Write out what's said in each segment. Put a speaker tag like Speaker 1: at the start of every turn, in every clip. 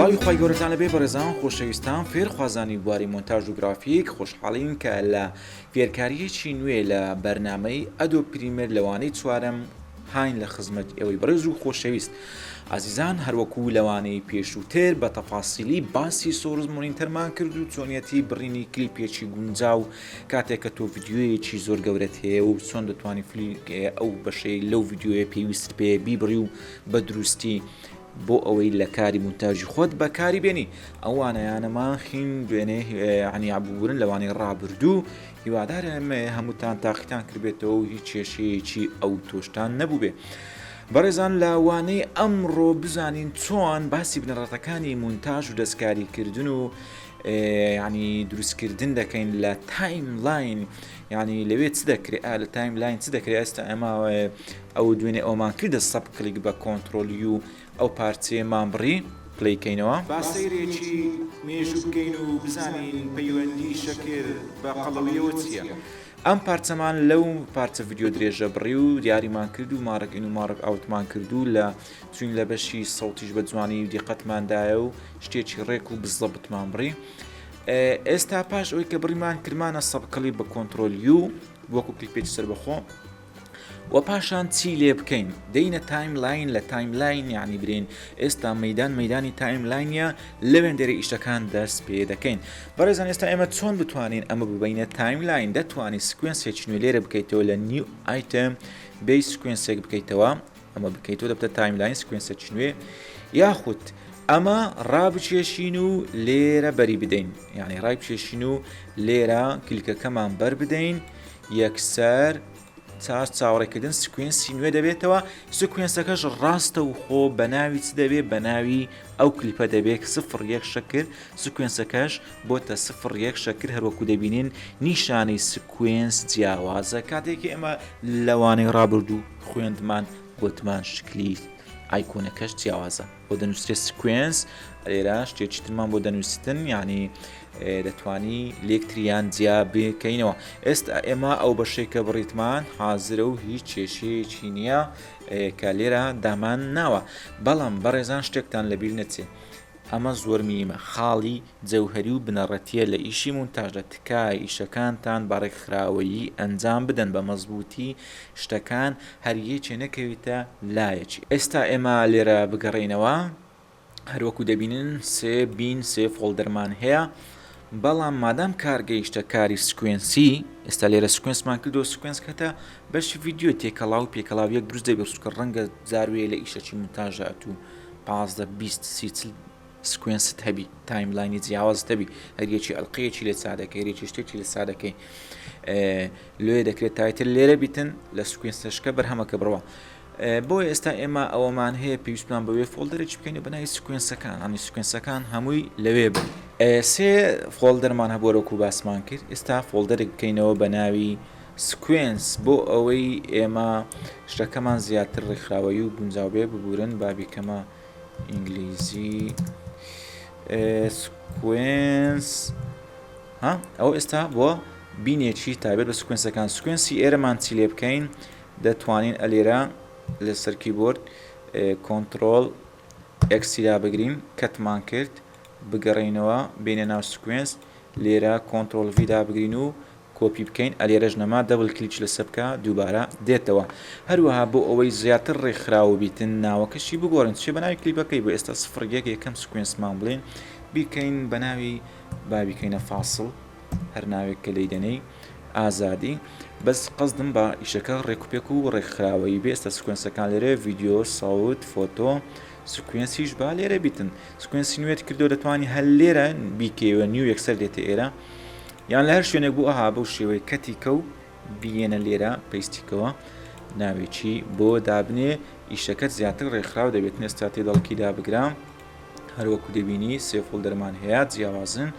Speaker 1: سڵاوی خوای گەورەتان لەبێ بەڕێزان خۆشەویستان فێرخوازانی بواری مۆنتاژ و گرافیک خۆشحاڵین کە لە فێرکاریەکی نوێ لە بەرنامەی Adobe Premiere لە وانەی چوارەم هاین لە خزمەت ئێوەی بەڕێز و خۆشەویست ئازیزان هەروەکو لەوانەی پێشووتر بە تەفاسیلی باسی source monitor مان کرد و چۆنیەتی بڕینی کلیپێکی گونجاو کاتێک کە تۆ ڤیدیۆیەکی زۆر گەورەت هەیە و چۆن دەتوانی فلی ئەو بەشەی لەو ڤیدیۆیە پێویست پێ بیبڕی و بە دروستی بۆ ئەوەی لە کاری مونتاژی خۆت بەکاری بێنی ئەو وانەیانەمان خین دوێنێ عنی ببورن لەوانەی ڕابردوو هیوادارم هەمووتان تاقیتان کردبێتەوە و هیچ کێشەیەکی ئەو تۆشتان نەبووبێ. بەڕێزان لە وانەی ئەمڕۆ بزانین چۆن باسی بنەڕەتەکانی مونتاژ و دەستکاریکردن و ینی دروستکردن دەکەین لە timeline ینی لەوێ چ دەکرێت ئا لە timeline چ دەکرێت ئێستا ئەمە ئەو دوێنێ ئەومان کردە sub clip بە control U ئەو پارچەیەمان بڕی play کەینەوە.
Speaker 2: با سەیرێکی مێژوو بکەین و بزانین پەیوەندی شەکر بە قەڵەوییەوە چییە؟
Speaker 1: ئەم پارچەمان لەو پارچە ڤیدیۆ درێژە بڕی و دیاریمان کرد و mark in و mark out مان کرد و لە چوین لە بەشی سەوتیش بە جوانی و دیقەتمان دایە و شتێکی ڕێک و بزەبتمان بڕی ئێستا پاش ئەوەی کە بڕیمان کرمانە sub clip بە control U وەکو کلیپێکی سەربەخۆ وە پاشان چی لێ بکەین دێینە timeline لە timeline یعنی برێن ئێستا مەدان مەدانی timeline ە لەوێن دەرێ ئیشەکان دەست پێ دەکەین بەڕێزان ئێستا ئێمە چۆن بتوانین ئەمە ببینە timeline دەتوانین sequence ێکی نوێ لێرە بکەیتەوە لە new item بی sequence ێک بکەیتەوە ئەمە بکەیتەوە دەبتە timeline sequence ێکی نوێ یاخود ئەمە ڕابکێشین و لێرە بەری بدەین یعنی ڕای بکێشین و لێرە کلکەکەمان بەر بدەین یەکسەر چاش چاوەڕێکردن sequence ی نوێ دەبێتەوە sequence ەکەش ڕاستە و خۆ بە ناوی چ دەبێت بە ناوی ئەو کلیپە دەبێت 01 شەکر sequence ەکەش بۆتە 01 شەکر هەروەکو دەبینین نیشانەی sequence جیاوازە کاتێکی ئێمە لەوانەی ڕابردوو خوێندمان گوتمان شکلی icon ەکەش جیاوازە بۆ دەنووسرێت sequence لێرە شتێکی ترمان بۆ دەنووسن یعنی دەتوانی لێکتریان جیا بکەینەوە ئێستا ئێمە ئەو بەشێک کە بڕیتمان حازرە و هیچ کێشەیەکی نییە کە لێرە دامان ناوە بەڵام بەڕێزان شتێکتان لەبیر نەچێت ئەمە زۆر میمە خاڵی جەوهەری و بنەڕەتیە لە ئیشی مونتاژدا تکایە ئیشەکانتان بە ڕێکخراوەیی ئەنجام بدەن بە مەزبوتی شتەکان هەر یەکێ نەکەویتە لایەکی. ئێستا ئێمە لێرە بگەڕێینەوە هەروەکو دەبینن سێ bin سێ folder مان هەیە بەڵام مادام کار گەیشتە کاری sequence ی ئێستا لێرە sequence مان کردو sequence کەتە بەشی ڤیدیۆ تێکەڵاو پێکەڵاو یەک دروست دەبێت چونکە ڕەنگە جاروێ لە ئیشەکی مونتاژە ئەتوو 15 20 30 40 sequence ت هەبی timeline ی جیاوازت هەبی هەر یەکی ئەلقەیەکی لێ چا دەکەی هەر یەکی شتێکی لێ چا دەکەی لێ دەکرێت title لێرە بیتن لە sequence ەشکە بەرهەمەکە بڕوە بۆ ئێستا ئێمە ئەوەمان هەیە پێویستمان بەوێ folder ێکی بکەین بە ناوی sequence ەکان ئەمی sequence ەکان هەمووی لەوێ بن سێ folder مان هەبوو وەکو باسمان کرد ئێستا folder ێک بکەینەوە بە ناوی sequence بۆ ئەوەی ئێمە شتەکەمان زیاتر ڕێکخراوەیی و گونجاو بێ ببورن بابیکەمە ئینگلیزی sequence ها ئەو ئێستا بۆ bin ێکی تایبەت بە sequence ەکان sequence ی ئێرەمان چی لێ بکەین دەتوانین ئەلێرە لەسەر کیبۆرد control X ی دا بگرین cut مان کرد بگەڕێینەوە بینە ناو sequence لێرە control V دابگرین و کۆپی بکەین ئەلێرەش نەما double click لەسەر بکە دووبارە دێتەوە هەروەها بۆ ئەوەی زیاتر ڕێکخراو بیتن ناوەکەشی بگۆڕین چێ بەناوی کلیپەکەی بۆ ئێستا 01 یەکەم sequence مان بڵێن بیکەین بە ناوی با بیکەینە فاسڵ هەر ناوێک کە لی دەنێی ئازادی بەس قەزدم بە ئیشەکە ڕێکوپێک و ڕێکخراوەیی بێ ئێستا sequence ەکان لێرە ڤیدیۆ سەوت فۆتۆ sequence یش با لێرە بیتن sequence ی نوێت کردو دەتوانی هەر لێرە بیکەیەوە new یەکسەر دێتە ئێرە یان لە هەر شوێنێک بوو ئەها بەو شێوەیە cut ی کە و بیێنە لێرە paste ی کەوە ناوێکی بۆ دابنێ ئیشەکەت زیاتر ڕێکخراو دەبێت ئێستا تێدەڵکی دابگرا هەروەکو دەبینی سێ folder مان هەیە جیاوازن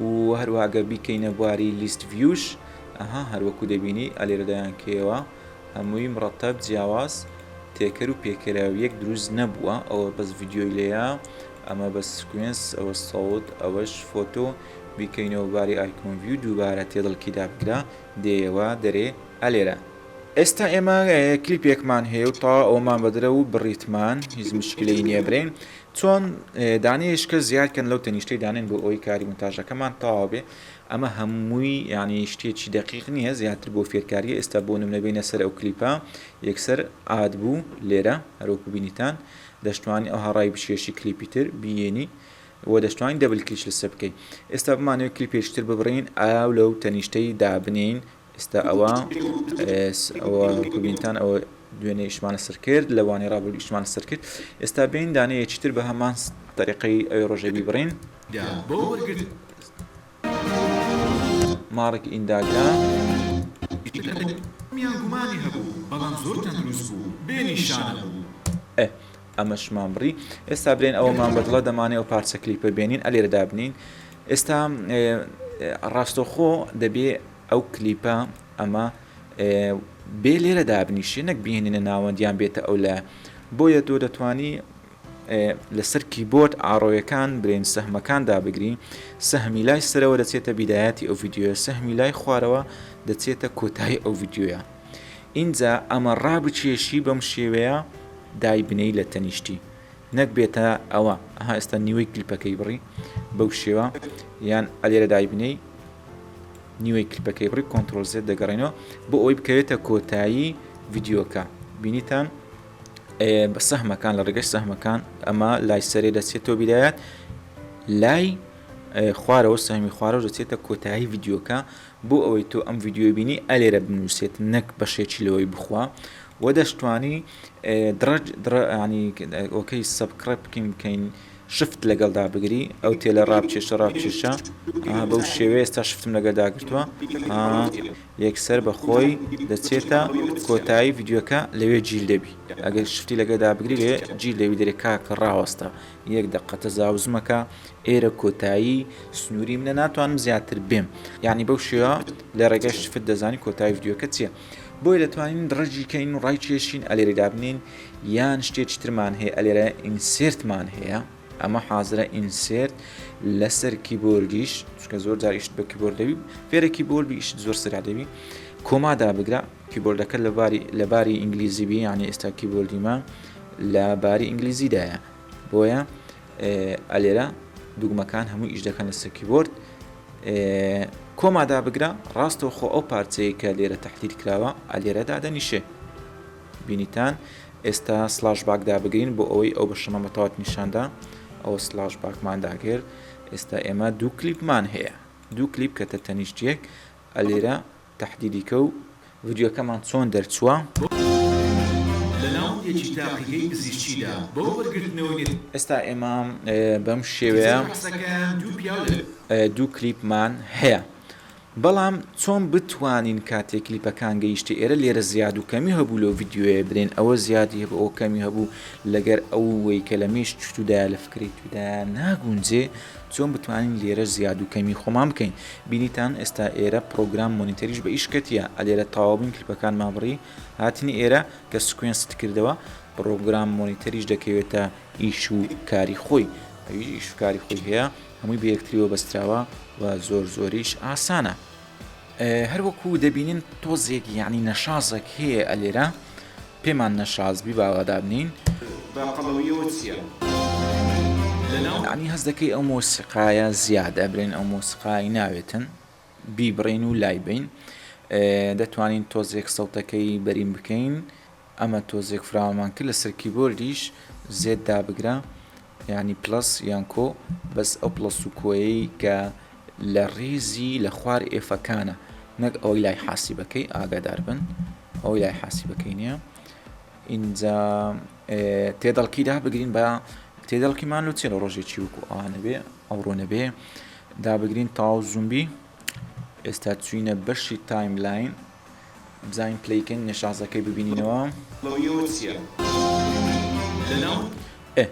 Speaker 1: و هەروە ئەگەر بیکەینە بواری list view ش ئەها هەروەکو دەبینی ئەلێرە دایانکەیەوە هەمووی مڕەتەب جیاواز تێکەر و پێکەراویەک دروست نەبووە ئەوە بەس ڤیدیۆی لێیە ئەمە بەس sequence ئەوە سەوت ئەوەش فۆتۆ بیکەینەوە باری icon view دووبارە تێدڵکی دابگرە دێیەوە دەرێ ئەلێرە. ئێستا ئێمە کلیپێکمان هەیە و تا ئەومان بەدرە و بڕیتمان هیچ مشکلەی نییە برێن چۆن دانەیەشکە زیادکەن لەو تەنیشتەی دانێن بۆ ئەوەی کاری مونتاژەکەمان تەواو بێ ئەمە هەمووی یعنی شتێکی دەقیق نییە زیاتر بۆ فێرکاریە ئێستا بۆ نمونە بینە سەر ئەو کلیپە یەکسەر add بوو لێرە هەروەکو بینیتان دەشتوانی ئەوها ڕای بچێشی کلیپی تر بیێنی و دەشتوانی double click لەسەر بکەی ئێستا بمانەوێت کلیپێکی تر ببڕین ئاو لەو تەنیشتەی دابنین ئێستا ئەوە ئەوە کوبینتان ئەوە دوێنێ ئیشمان لەسەر کرد لە وانەی ڕابردوو ئیشمان لەسەر کرد ئێستا بین دانەیەکی تر بە هەمان تەریقەی ئەوی ڕۆژێ بیبڕین mark in داگرە.
Speaker 2: میان گومانی هەبوو بەڵام زۆر تەندروست بوو بێ نیشانە بوو.
Speaker 1: ئێ ئەمەشمان بڕی ئێستا برێن ئەوەمان بەدڵە دەمانێ ئەو پارچە کلیپە بێنین ئەلێرە دابنین ئێستا ڕاستەوخۆ دەبێ ئەو کلیپە ئەمە بێ لێرە دابنیشێ نەک بهێنینە ناوەند یان بێتە ئەو لایە بۆیە تۆ دەتوانی لەسەر کیبۆرد arrow یەکان برێن سەهمەکان دابگری سەهمی لای سەرەوە دەچێتە بیدایەتی ئەو ڤیدیۆیە سەهمی لای خوارەوە دەچێتە کۆتایی ئەو ڤیدیۆیە ئینجا ئەمە ڕابکێشی بەم شێوەیە دای بنەی لە تەنیشتی نەک بێتە ئەوە ئەها ئێستا نیوەی کلیپەکەی بڕی بەو شێوە یان ئەلێرە دای بنەی نیوەی کلیپەکەی بڕی control Z دەگەڕێنەوە بۆ ئەوەی بکەوێتە کۆتایی ڤیدیۆکە بینیتان بە سەهمەکان لە ڕێگەی سەهمەکان ئەمە لای سەرێ دەچێتەوە بیدایەت لای خوارەوە سەهمی خوارەوە دەچێتە کۆتایی ڤیدیۆکە بۆ ئەوەی تۆ ئەم ڤیدیۆی بینی ئەلێرە بنووسێت نەک بەشێکی لەوەی بخوا و دەشتوانی دڕج ینی ئۆکەی subscribe بکەین بکەین shift لەگەڵدا بگری ئەو تێلە ڕابکێشە ڕابکێشە بەو شێوەیە ئێستا shift م لەگەڵ داگرتووە یەکسەر بە خۆی دەچێتە کۆتایی ڤیدیۆکە لەوێ جیل دەبی ئەگەر shift ی لەگەڵدا بگری لێ جیل دەبی دەرێ کاکە ڕاوەستە یەک دەقە تەجاوزمەکە ئێرە کۆتایی سنووری منە ناتوانم زیاتر بێم یعنی بەو شێوە لە ڕێگەی shift دەزانی کۆتایی ڤیدیۆکە چییە بۆیە دەتوانین ڕەجی کەین و ڕای کێشین ئەلێرە دابنین یان شتێکی ترمان هەیە ئەلێرە insert مان هەیە ئەمە حازرە insert لەسەر کیبۆردیش چونکە زۆر جار ئیشت بە کیبۆرد دەبی فێرە کیبۆرد بی ئیشت زۆر سرع دەبی comma دابگرە کیبۆردەکە لەباری لەباری ئینگلیزی بی یعنی ئێستا کیبۆردیمە لە باری ئینگلیزیدایە بۆیە ئەلێرە دوگمەکان هەموو ئیش دەکەن لەسەر کیبۆرد comma دابگرە ڕاستەوخۆ ئەو پارچەیە کە لێرە تەحدید کراوە ئەلێرە دادەنیشێ بینیتان ئێستا slash back دابگرین بۆ ئەوەی ئەو بەشەمان بە تەواوەتی نیشاندا ئەوە slash back مان داگرت ئێستا ئێمە دوو کلیپمان هەیە دوو کلیپ کە تەنیشت یەک ئەلێرە تەحدیدی کە و ڤیدیۆکەمان چۆن دەرچووە.
Speaker 2: لە ناوەندێکی تاقیگەی پزیشکیدا بۆ وەرگرتنەوەی
Speaker 1: ئێستا ئێمە بەم شێوەیە
Speaker 2: نەتیجەی فەحسەکەیان دوو پیاو لە.
Speaker 1: دوو کلیپمان هەیە بەڵام چۆن بتوانین کاتێ کلیپەکان گەیشتە ئێرە لێرە زیاد و کەمی هەبوو لەو ڤیدیۆیە برێن ئەوە زیادی هەبوو ئەوە کەمی هەبوو لەگەر ئەوەی کە لە مێشکی تودایە لە فکرەی تودایە ناگونجێ چۆن بتوانین لێرە زیاد و کەمی خۆمان بکەین بینیتان ئێستا ئێرە program monitor یش بە ئیش کەتیە ئەلێرە تەواو بووین کلیپەکانمان بڕی هاتنی ئێرە کە sequence ت کردەوە program monitor یش دەکەوێتە ئیش و کاری خۆی ئەویش ئیش و کاری خۆی هەیە هەمووی بە یەکتریەوە بەستراوە و زۆر زۆریش ئاسانە. هەروەکو دەبینین تۆزێک یعنی نەشازێک هەیە ئەلێرە پێمان نەشاز بی باوا دابنین.
Speaker 2: بە قەڵەویەوە چیە؟ لەناو.
Speaker 1: یعنی هەست دەکەی ئەو مۆسیقایە زیادە برێن ئەو مۆسیقای ناوێتن بیبڕین و لای بەین دەتوانین تۆزێک سەوتەکەی بەرین بکەین ئەمە تۆزێک فراوانمان کرد لەسەر کیبۆردیش Z دابگرە یانی plus یان کۆ بەس ئەو plus و کۆیەی کە لە ڕیزی لە خوار F ەکانە نەک ئەوەی لای حاسیبەکەی ئاگادار بن ئەوەی لای حاسیبەکەی نییە ئینجا تێدەڵکی دابگرین بە تێدەڵکیمان لۆ چێ لە ڕۆژێکی وەکو ئەوانە بێ ئەوڕۆ نەبێ دابگرین تاو زومبی ئێستا چوینە بەشی timeline بزانین play کەین نشازەکەی ببینینەوە.
Speaker 2: قەڵەویەوە چیە؟ لەناو.
Speaker 1: ئێ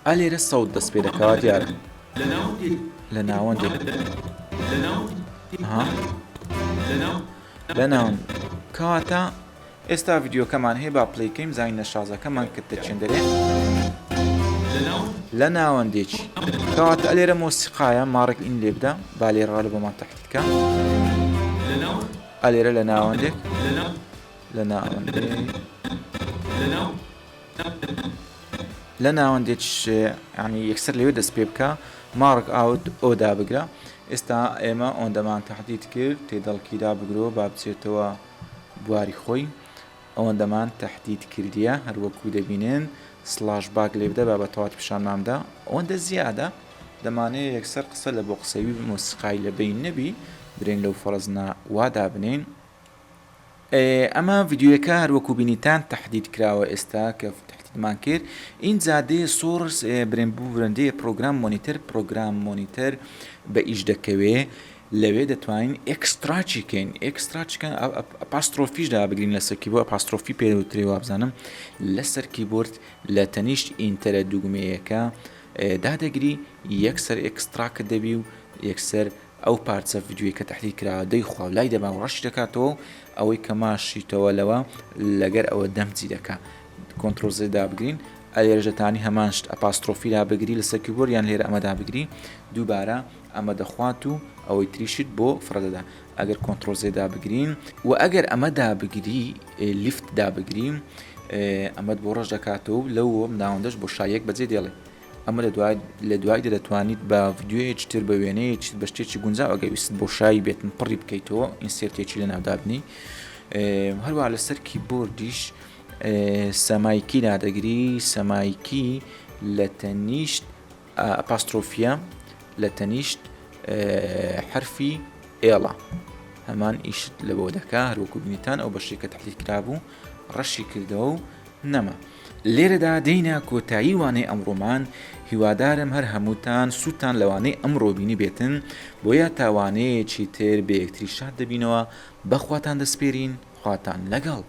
Speaker 1: ئا لێرە سەوت دەست پێ دەکا دیارە.
Speaker 2: لەناوەندێک.
Speaker 1: لە ناوەندێک.
Speaker 2: لەناو.
Speaker 1: ها.
Speaker 2: لەناو.
Speaker 1: لەناوەند کەواتە ئێستا ڤیدیۆکەمان هەیە با play کەین بزانین نەشازەکەمان کردە چێندەرێ.
Speaker 2: لەناو.
Speaker 1: لە ناوەندێکی. کەواتە ئەلێرە مۆسیقایە mark in لێ بدە با لێرە لە بۆمان تەحدید کە.
Speaker 2: لەناو.
Speaker 1: ئەلێرە لە ناوەندێک. لە ناوەندێ لە ناوەندێک ینی یەکسەر لەوێ دەست پێ بکە mark out ئۆ دابگرە ئێستا ئێمە ئەوەندەمان تهدید کرد تێدەڵکی دابگرۆ با بچێتەوە بواری خۆی ئەوەندەمان تهدید کردیە هەروەکو دەبینن slash back لێ بدە با بە تەواتی پیشانمان بدە ئەوەندە زیادە دەمانەیە یەکسەر قسە لە بۆ قسەوی مۆسیقای لە بین نەبی برێن لەو فەرزنا وا دابنێین ئەمە ڤیدیۆیەکە هەروەکو بینیتان تهدید کراوە ئێستا کە تهدیدمان کرد ئینجا دێ source برێن ببورن دێ program monitor program monitor بە ئیش دەکەوێ لەوێ دەتوانین extract ی کەین extract کەن apostrophe یش دابگرین لەسەر کیبۆرد apostrophe پێ دەوترێ وابزانم لەسەر کیبۆرد لە تەنیشت enter ە دوگمەیەکە دادەگری یەکسەر extract دەبی و یەکسەر ئەو پارچە ڤیدیۆی کە تەحدید کراوە دەیخوا و لای دەبا و ڕەشی دەکاتەوە و ئەوەی کە ماشیتەوە لەوە لەگەر ئەوە دەمجی دەکا control Z دابگرین ئەلێرەش دەتانی هەمان شت apostrophe دابگری لەسەر کیبۆرد یان لێرە ئەمە دابگری دووبارە ئەمە دەخوات و ئەوەی تریشت بۆ فڕە دەدا ئەگەر control Z دابگرین و ئەگەر ئەمە دابگری left دابگری ئەمەت بۆ ڕەش دەکاتەوە و لەو ناوەندەش بۆ شایەک بەجێ دێڵێ ئەمە لە دوای لە دوای دەتوانیت بە ڤیدیۆیەکی تر بە وێنەیەکی بە شتێکی گونجاو ئەگەر ویستت بۆشایی بێتن پڕی بکەیتەوە insert ێکی لە ناودابنی هەروە لەسەر کیبۆردیش semicolon دادەگری semicolon لە تەنیشت apostrophe ە لە تەنیشت حرفی L ە هەمان ئیشت لە بۆ دەکا هەروەکو بینیتان ئەو بەشێک کە تحلیل کرابوو ڕەشی کردەوە و نەما. لێرەدا دێینە کۆتایی وانەی ئەمڕۆمان، هیوادارم هەر هەمووتان سوودتان لە وانەی ئەمڕۆ بینیبێتن، بۆیە تا وانەیەکی تر بە یەکتری شاد دەبینەوە، بە خواتان دەسپێرین، خواتان لەگەڵ.